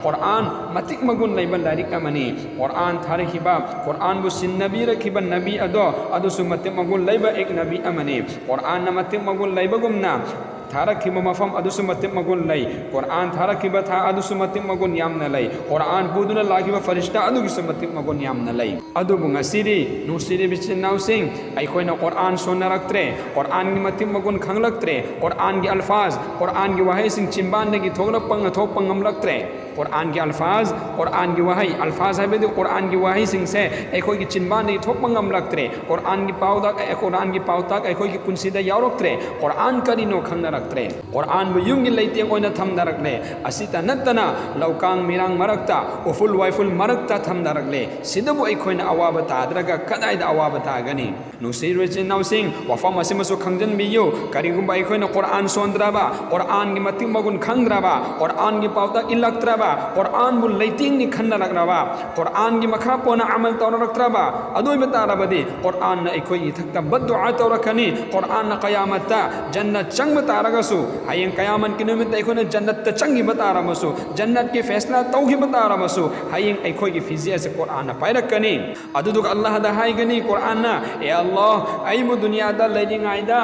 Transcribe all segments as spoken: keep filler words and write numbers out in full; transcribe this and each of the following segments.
ꯀꯨꯔꯥꯟ ꯃꯇꯤꯛ ꯃꯒꯨꯟ ꯂꯩꯕ ꯂꯥꯏꯔꯤꯛ ꯑꯃꯅꯤ꯫ ꯀꯨꯔꯥꯟ ꯊꯥꯔꯛꯈꯤꯕ, ꯀꯨꯔꯥꯟꯕꯨ ꯁꯤꯟꯅꯕꯤꯔꯛꯈꯤꯕ ꯅꯕꯤ ꯑꯗꯣ, ꯑꯗꯨꯁꯨ ꯃꯇꯤꯛ ꯃꯒꯨꯟ ꯂꯩꯕ ꯑꯦꯛ ꯅꯕꯤ ꯑꯃꯅꯤ꯫ ꯀꯨꯔꯥꯟꯅ ꯃꯇꯤꯛ ꯃꯒꯨꯟ ꯂꯩꯕꯒꯨꯝꯅ, ꯊꯥꯔꯛꯈꯤꯕ ꯃꯐꯝ ꯑꯗꯨꯁꯨ ꯃꯇꯤꯛ ꯃꯒꯨꯟ ꯂꯩ꯫ ꯀꯨꯔꯥꯟ ꯊꯥꯔꯛꯈꯤꯕ ꯊꯥ ꯑꯗꯨꯁꯨ ꯃꯇꯤꯛ ꯃꯒꯨꯟ ꯌꯥꯝꯅ ꯂꯩ꯫ ꯀꯨꯔꯥꯟ ꯄꯨꯗꯨꯅ ꯂꯥꯛꯈꯤꯕ ꯐꯔꯤꯁꯇꯥ ꯑꯗꯨꯒꯤꯁꯨ ꯃꯇꯤꯛ ꯃꯒꯨꯟ ꯌꯥꯝꯅ ꯂꯩ꯫ ꯑꯗꯨꯕꯨ ꯉꯁꯤꯗꯤ, ꯅꯨꯡꯁꯤꯔꯤꯕ ꯏꯆꯤꯟ ꯏꯅꯥꯎꯁꯤꯡ, ꯑꯩꯈꯣꯏꯅ ꯀꯨꯔꯥꯟ ꯁꯣꯟꯅꯔꯛꯇ꯭ꯔꯦ, ꯀꯨꯔꯥꯟꯒꯤ ꯃꯇꯤꯛ ꯃꯒꯨꯟ ꯈꯪꯂꯛꯇ꯭ꯔꯦ, ꯀꯨꯔꯥꯟꯒꯤ ꯑꯜꯐꯥꯖ, ꯀꯨꯔꯥꯟꯒꯤ ꯋꯥꯍꯩꯁꯤꯡ ꯆꯤꯟꯕꯥꯟꯗꯒꯤ ꯊꯣꯛꯂꯛꯄ ꯉꯊꯣꯛꯄ ꯉꯝꯂꯛꯇ꯭ꯔꯦ꯫ ꯀꯨꯔꯥꯟꯒꯤ ꯑꯜꯐꯥꯖ, ꯀꯨꯔꯥꯟꯒꯤ ꯋꯥꯍꯩ, ꯑꯜꯐꯥꯖ ꯍꯥꯏꯕꯗꯤ ꯀꯨꯔꯥꯟꯒꯤ ꯋꯥꯍꯩꯁꯤꯡꯁꯦ ꯑꯩꯈꯣꯏꯒꯤ ꯆꯤꯟꯕꯥꯟꯗꯒꯤ ꯊꯣꯛꯄ ꯉꯝꯂꯛꯇ꯭ꯔꯦ꯫ ꯀꯨꯔꯥꯟꯒꯤ ꯄꯥꯎꯇꯥꯛ, ꯀꯨꯔꯥꯟꯒꯤ ꯄꯥꯎꯇꯥꯛ ꯑꯩꯈꯣꯏꯒꯤ ꯄꯨꯟꯁꯤꯗ ꯌꯥꯎꯔꯛꯇ꯭ꯔꯦ꯫ ꯀꯨꯔꯥꯟ ꯀꯔꯤꯅꯣ ꯈꯪꯅꯔꯛꯇ꯭ꯔꯦ꯫ ꯀꯨꯔꯥꯟꯕꯨ ꯌꯨꯝꯒꯤ ꯂꯩꯇꯦꯡ ꯑꯣꯏꯅ ꯊꯝꯅꯔꯛꯂꯦ꯫ ꯑꯁꯤꯇ ꯅꯠꯇꯅ ꯂꯧꯀꯥꯡ ꯃꯤꯔꯥꯡ ꯃꯔꯛꯇ, ꯎꯐꯨꯜ ꯋꯥꯏꯐꯨꯜ ꯃꯔꯛꯇ ꯊꯝꯅꯔꯛꯂꯦ꯫ ꯁꯤꯗꯕꯨ ꯑꯩꯈꯣꯏꯅ ꯑꯋꯥꯕ ꯇꯥꯗ꯭ꯔꯒ ꯀꯗꯥꯏꯗ ꯑꯋꯥꯕ ꯇꯥꯒꯅꯤ? ꯅꯨꯡꯁꯤꯔꯕ ꯏꯆꯤꯟ ꯏꯅꯥꯎꯁꯤꯡ, ꯋꯥꯐꯝ ꯑꯁꯤꯃꯁꯨ ꯈꯪꯖꯤꯟꯕꯤꯌꯨ꯫ ꯀꯔꯤꯒꯨꯝꯕ ꯑꯩꯈꯣꯏꯅ ꯀꯨꯔꯥꯟ ꯁꯣꯟꯗ꯭ꯔꯕ, ꯀꯨꯔꯥꯟꯒꯤ ꯃꯇꯤꯛ ꯃꯒꯨꯟ ꯈꯪꯗ꯭ꯔꯕ, ꯀꯨꯔꯥꯟꯒꯤ ꯄꯥꯎꯇꯥꯛ ꯏꯜꯂꯛꯇ꯭ꯔꯕ, ꯀꯨꯔꯥꯟꯕꯨ ꯂꯩꯇꯦꯡꯅꯤ ꯈꯟꯅꯔꯛꯂꯕ, ꯀꯨꯔꯥꯟꯒꯤ ꯃꯈꯥ ꯄꯣꯟꯅ ꯑꯃꯜ ꯇꯧꯔꯛꯇ꯭ꯔꯕ, ꯑꯗꯨ ꯑꯣꯏꯕ ꯇꯥꯔꯕꯗꯤ ꯀꯨꯔꯥꯟꯅ ꯑꯩꯈꯣꯏꯒꯤ ꯏꯊꯛꯇ ꯕꯗꯗꯨꯑꯥ ꯇꯧꯔꯛꯀꯅꯤ꯫ ꯀꯨꯔꯥꯟꯅ ꯀꯌꯥꯃꯠꯇ ꯖꯟꯅꯠ ꯆꯪꯕ ꯇꯥꯔꯒꯁꯨ, ꯍꯌꯦꯡ ꯀꯌꯥꯃꯠꯀꯤ ꯅꯨꯃꯤꯠꯇ ꯑꯩꯈꯣꯏꯅ ꯖꯟꯅꯠꯇ ꯆꯪꯈꯤꯕ ꯇꯥꯔꯕꯁꯨ, ꯖꯟꯅꯠꯀꯤ ꯐꯦꯁꯂꯥ ꯇꯧꯈꯤꯕ ꯇꯥꯔꯕꯁꯨ, ꯍꯌꯦꯡ ꯑꯩꯈꯣꯏꯒꯤ ꯐꯤꯖꯦ ꯑꯁꯤ ꯀꯨꯔꯥꯟꯅ ꯄꯥꯏꯔꯛꯀꯅꯤ꯫ ꯑꯗꯨꯗꯨꯒ ꯑꯜꯂꯥꯍꯗ ꯍꯥꯏꯒꯅꯤ ꯀꯨꯔꯥꯟꯅ, "ꯑꯦ ꯑꯜꯂꯥꯍ, ꯑꯩꯕꯨ ꯗꯨꯅꯤꯌꯥꯗ ꯂꯩꯔꯤꯉꯩꯗ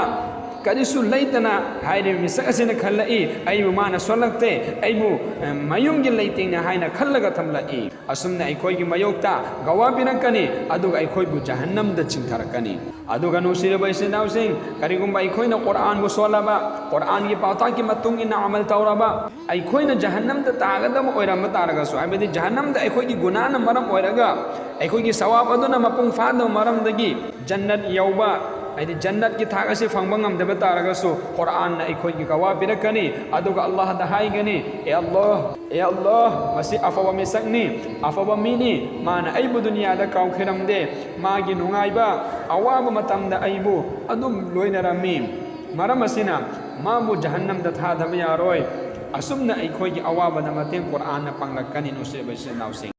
ꯀꯔꯤꯁꯨ ꯂꯩꯇꯅ ꯍꯥꯏꯔꯤꯕ ꯃꯤꯁꯛ ꯑꯁꯤꯅ ꯈꯜꯂꯛꯏ, ꯑꯩꯕꯨ ꯃꯥꯅ ꯁꯣꯜꯂꯛꯇꯦ, ꯑꯩꯕꯨ, ꯑ, ꯃꯌꯨꯝꯒꯤ ꯂꯩꯇꯦꯡꯅꯦ ꯍꯥꯏꯅ ꯈꯜꯂꯒ ꯊꯝꯂꯛꯏ"꯫ ꯑꯁꯨꯝꯅ ꯑꯩꯈꯣꯏꯒꯤ ꯃꯥꯌꯣꯛꯇ ꯒꯋꯥ ꯄꯤꯔꯛꯀꯅꯤ, ꯑꯗꯨꯒ ꯑꯩꯈꯣꯏꯕꯨ ꯖꯍꯟꯅꯝꯗ ꯆꯤꯡꯊꯔꯛꯀꯅꯤ꯫ ꯑꯗꯨꯒ ꯅꯨꯡꯁꯤꯔꯕ ꯏꯆꯤꯟ ꯏꯅꯥꯎꯁꯤꯡ, ꯀꯔꯤꯒꯨꯝꯕ ꯑꯩꯈꯣꯏꯅ ꯀꯨꯔꯥꯟꯕꯨ ꯁꯣꯜꯂꯕ, ꯀꯨꯔꯥꯟꯒꯤ ꯄꯥꯎꯇꯥꯛꯀꯤ ꯃꯇꯨꯡ ꯏꯟꯅ ꯑꯃꯜ ꯇꯧꯔꯕ, ꯑꯩꯈꯣꯏꯅ ꯖꯍꯟꯅꯝꯗ ꯇꯥꯒꯗꯕ ꯑꯣꯏꯔꯝꯕ ꯇꯥꯔꯒꯁꯨ, ꯍꯥꯏꯕꯗꯤ ꯖꯍꯟꯅꯝꯗ ꯑꯩꯈꯣꯏꯒꯤ ꯒꯨꯅꯥꯅ ꯃꯔꯝ ꯑꯣꯏꯔꯒ ꯑꯩꯈꯣꯏꯒꯤ ꯁꯋꯥꯕ ꯑꯗꯨꯅ ꯃꯄꯨꯡ ꯐꯥꯗꯕ ꯃꯔꯝꯗꯒꯤ ꯖꯟꯅꯠ ꯌꯧꯕ, ꯍꯥꯏꯗꯤ ꯖꯟꯅꯠꯀꯤ ꯊꯥꯛ ꯑꯁꯤ ꯐꯪꯕ ꯉꯝꯗꯕ ꯇꯥꯔꯒꯁꯨ, ꯀꯨꯔꯥꯟꯅ ꯑꯩꯈꯣꯏꯒꯤ ꯒꯋꯥ ꯄꯤꯔꯛꯀꯅꯤ꯫ ꯑꯗꯨꯒ ꯑꯜꯂꯥꯍꯗ ꯍꯥꯏꯒꯅꯤ, "ꯑꯦ ꯑꯜꯂꯥꯍ, ꯑꯦ ꯑꯜꯂꯥꯍ, ꯃꯁꯤ ꯑꯐꯕ ꯃꯤꯁꯛꯅꯤ, ꯑꯐꯕ ꯃꯤꯅꯤ, ꯃꯥꯅ ꯑꯩꯕꯨ ꯗꯨꯅꯤꯌꯥꯗ ꯀꯥꯎꯈꯤꯔꯝꯗꯦ, ꯃꯥꯒꯤ ꯅꯨꯡꯉꯥꯏꯕ, ꯑꯋꯥꯕ ꯃꯇꯝꯗ ꯑꯩꯕꯨ ꯑꯗꯨꯝ ꯂꯣꯏꯅꯔꯝꯃꯤ꯫ ꯃꯔꯝ ꯑꯁꯤꯅ ꯃꯥꯕꯨ ꯖꯍꯟꯅꯝꯗ ꯊꯥꯗꯕ ꯌꯥꯔꯣꯏ"꯫ ꯑꯁꯨꯝꯅ ꯑꯩꯈꯣꯏꯒꯤ ꯑꯋꯥꯕꯗ ꯃꯇꯦꯡ ꯀꯨꯔꯥꯟꯅ ꯄꯥꯡꯂꯛꯀꯅꯤ, ꯅꯨꯡꯁꯤꯔꯕ ꯏꯆꯤꯟ ꯏꯅꯥꯎꯁꯤꯡ꯫